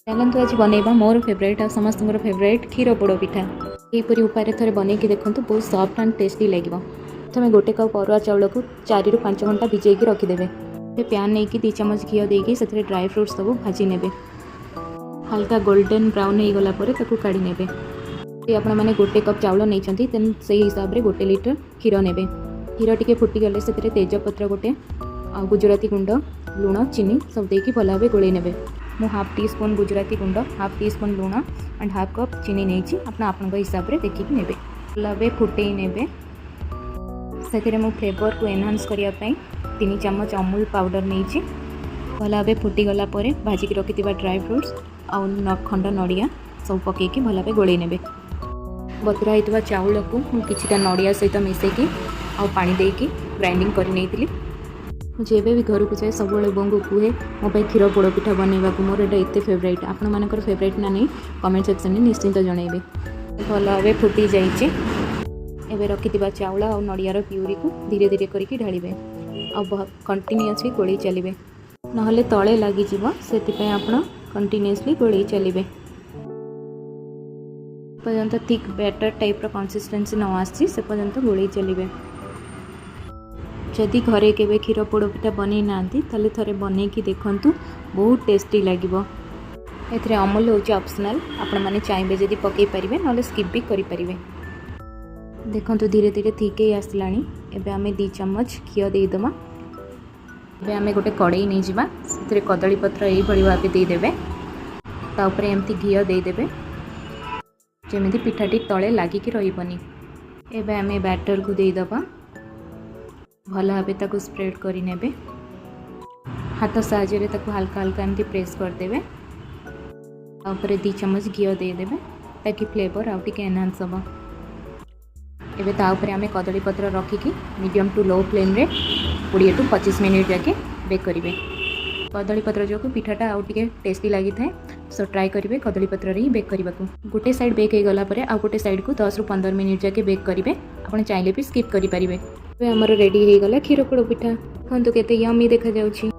ଚାଲନ୍ତୁ, ଆଜି ବନେଇବା ମୋର ଫେଭରାଇଟ୍ ଆଉ ସମସ୍ତଙ୍କର ଫେଭରାଇଟ୍ କ୍ଷୀର ପୋଡ଼ ପିଠା। ଏହିପରି ଉପାୟରେ ଥରେ ବନେଇକି ଦେଖନ୍ତୁ, ବହୁତ ସଫ୍ଟ ଆଣ୍ଡ ଟେଷ୍ଟି ଲାଗିବ। ପ୍ରଥମେ 1 କପ୍ ଅରୁଆ ଚାଉଳକୁ 4ରୁ 5 ଘଣ୍ଟା ଭିଜେଇକି ରଖିଦେବେ। ପ୍ୟାନ୍ ନେଇକି 2 ଚାମଚ ଘିଅ ଦେଇକି ସେଥିରେ ଡ୍ରାଏ ଫ୍ରୁଟ୍ସ ସବୁ ଭାଜି ନେବେ। ହାଲକା ଗୋଲ୍ଡେନ୍ ବ୍ରାଉନ୍ ହେଇଗଲା ପରେ ତାକୁ କାଢ଼ି ନେବେ। ଯଦି ଆପଣମାନେ 1 କପ୍ ଚାଉଳ ନେଇଛନ୍ତି, ଦେନ୍ ସେଇ ହିସାବରେ 1 ଲିଟର କ୍ଷୀର ନେବେ। କ୍ଷୀର ଟିକେ ଫୁଟିଗଲେ ସେଥିରେ ତେଜପତ୍ର ଗୋଟେ ଆଉ ଗୁଜୁରାତି ଗୁଣ୍ଡ, ଲୁଣ, ଚିନି ସବୁ ଦେଇକି ଭଲ ଭାବେ ଗୋଳେଇ ନେବେ। ମୁଁ ହାଫ୍ ଟି ସ୍ପୁନ୍ ଗୁଜୁରାତି ଗୁଣ୍ଡ, ହାଫ୍ ଟି ସ୍ପୁନ୍ ଲୁଣ ଆଣ୍ଡ ହାଫ୍ କପ୍ ଚିନି ନେଇଛି। ଆପଣ ଆପଣଙ୍କ ହିସାବରେ ଦେଖିକି ନେବେ। ଭଲ ଭାବେ ଫୁଟେଇ ନେବେ। ସେଥିରେ ମୁଁ ଫ୍ଲେଭରକୁ ଏନହାନ୍ସ କରିବା ପାଇଁ 3 ଚାମଚ ଅମୁଲ ପାଉଡ଼ର ନେଇଛି। ଭଲ ଭାବେ ଫୁଟିଗଲା ପରେ ଭାଜିକି ରଖିଥିବା ଡ୍ରାଏ ଫ୍ରୁଟ୍ସ ଆଉ ଖଣ୍ଡ ନଡ଼ିଆ ସବୁ ପକାଇକି ଭଲ ଭାବେ ଗୋଳେଇ ନେବେ। ବତୁରା ହେଇଥିବା ଚାଉଳକୁ ମୁଁ କିଛିଟା ନଡ଼ିଆ ସହିତ ମିଶାଇକି ଆଉ ପାଣି ଦେଇକି ଗ୍ରାଇଣ୍ଡିଙ୍ଗ କରି ନେଇଥିଲି। ମୁଁ ଯେବେ ବି ଘରକୁ ଯାଏ, ସବୁବେଳେ ବୋଉଙ୍କୁ କୁହେ ମୋ ପାଇଁ କ୍ଷୀର ପୋଡ଼ ପିଠା ବନେଇବାକୁ। ମୋର ଏଇଟା ଏତେ ଫେଭରାଇଟ୍। ଆପଣମାନଙ୍କର ଫେଭରାଇଟ୍ ନା ନାହିଁ, କମେଣ୍ଟ ସେକ୍ସନରେ ନିଶ୍ଚିନ୍ତ ଜଣାଇବେ। ଭଲ ଭାବେ ଫୁଟି ଯାଇଛି। ଏବେ ରଖିଥିବା ଚାଉଳ ଆଉ ନଡ଼ିଆର ପିଉରିକୁ ଧୀରେ ଧୀରେ କରିକି ଢାଳିବେ ଆଉ କଣ୍ଟିନ୍ୟୁଅସଲି ଗୋଳେଇ ଚାଲିବେ, ନହେଲେ ତଳେ ଲାଗିଯିବ। ସେଥିପାଇଁ ଆପଣ କଣ୍ଟିନ୍ୟୁଅସଲି ଗୋଳେଇ ଚାଲିବେ ପର୍ଯ୍ୟନ୍ତ ଥିକ୍ ବ୍ୟାଟର୍ ଟାଇପ୍ର କନସିଷ୍ଟେନ୍ସି ନ ଆସିଛି, ସେ ପର୍ଯ୍ୟନ୍ତ ଗୋଳେଇ ଚାଲିବେ। ଯଦି ଘରେ କେବେ କ୍ଷୀର ପୋଡ଼ ପିଠା ବନେଇ ନାହାନ୍ତି, ତାହେଲେ ଥରେ ବନେଇକି ଦେଖନ୍ତୁ, ବହୁତ ଟେଷ୍ଟି ଲାଗିବ। ଏଥିରେ ଅମୁଲ ହେଉଛି ଅପସନାଲ୍। ଆପଣମାନେ ଚାହିଁବେ ଯଦି ପକାଇ ପାରିବେ, ନହେଲେ ସ୍କିପ୍ ବି କରିପାରିବେ। ଦେଖନ୍ତୁ, ଧୀରେ ଧୀରେ ଥିକ୍ ହେଇ ଆସିଲାଣି। ଏବେ ଆମେ 2 ଚାମଚ ଘିଅ ଦେଇଦେବା। ଏବେ ଆମେ ଗୋଟେ କଡ଼େଇ ନେଇଯିବା। ସେଥିରେ କଦଳୀ ପତ୍ର ଏଇଭଳି ଭାବେ ଦେଇଦେବେ। ତା ଉପରେ ଏମିତି ଘିଅ ଦେଇଦେବେ, ଯେମିତି ପିଠାଟି ତଳେ ଲାଗିକି ରହିବନି। ଏବେ ଆମେ ବ୍ୟାଟରକୁ ଦେଇଦେବା। ଭଲ ଭାବେ ତାକୁ ସ୍ପ୍ରେଡ୍ କରିନେବେ। ହାତ ସାହାଯ୍ୟରେ ତାକୁ ହାଲକା ହାଲକା ଏମିତି ପ୍ରେସ୍ କରିଦେବେ। ତା ଉପରେ 2 ଚାମଚ ଘିଅ ଦେଇଦେବେ, ତାକି ଫ୍ଲେଭର୍ ଆଉ ଟିକେ ଏନହାନ୍ସ ହେବ। ଏବେ ତା ଉପରେ ଆମେ କଦଳୀ ପତ୍ର ରଖିକି ମିଡ଼ିୟମ୍ ଟୁ ଲୋ ଫ୍ଲେମ୍ରେ 20 ଟୁ 25 ମିନିଟ୍ ଯାକେ ବେକ୍ କରିବେ। କଦଳୀ ପତ୍ର ଯୋଗୁଁ ପିଠାଟା ଆଉ ଟିକେ ଟେଷ୍ଟି ଲାଗିଥାଏ। ସୋ ଟ୍ରାଏ କରିବେ କଦଳୀ ପତ୍ରରେ ହିଁ ବେକ୍ କରିବାକୁ। ଗୋଟେ ସାଇଡ଼୍ ବେକ୍ ହେଇଗଲା ପରେ ଆଉ ଗୋଟେ ସାଇଡ଼୍କୁ 10ରୁ 15 ମିନିଟ୍ ଯାକେ ବେକ୍ କରିବେ। ଆପଣ ଚାହିଁଲେ ବି ସ୍କିପ୍ କରିପାରିବେ। ଏବେ ଆମର ରେଡ଼ି ହେଇଗଲା କ୍ଷୀର ପୋଡ଼ ପିଠା। ଦେଖନ୍ତୁ, କେତେ ୟମି ଦେଖାଯାଉଛି।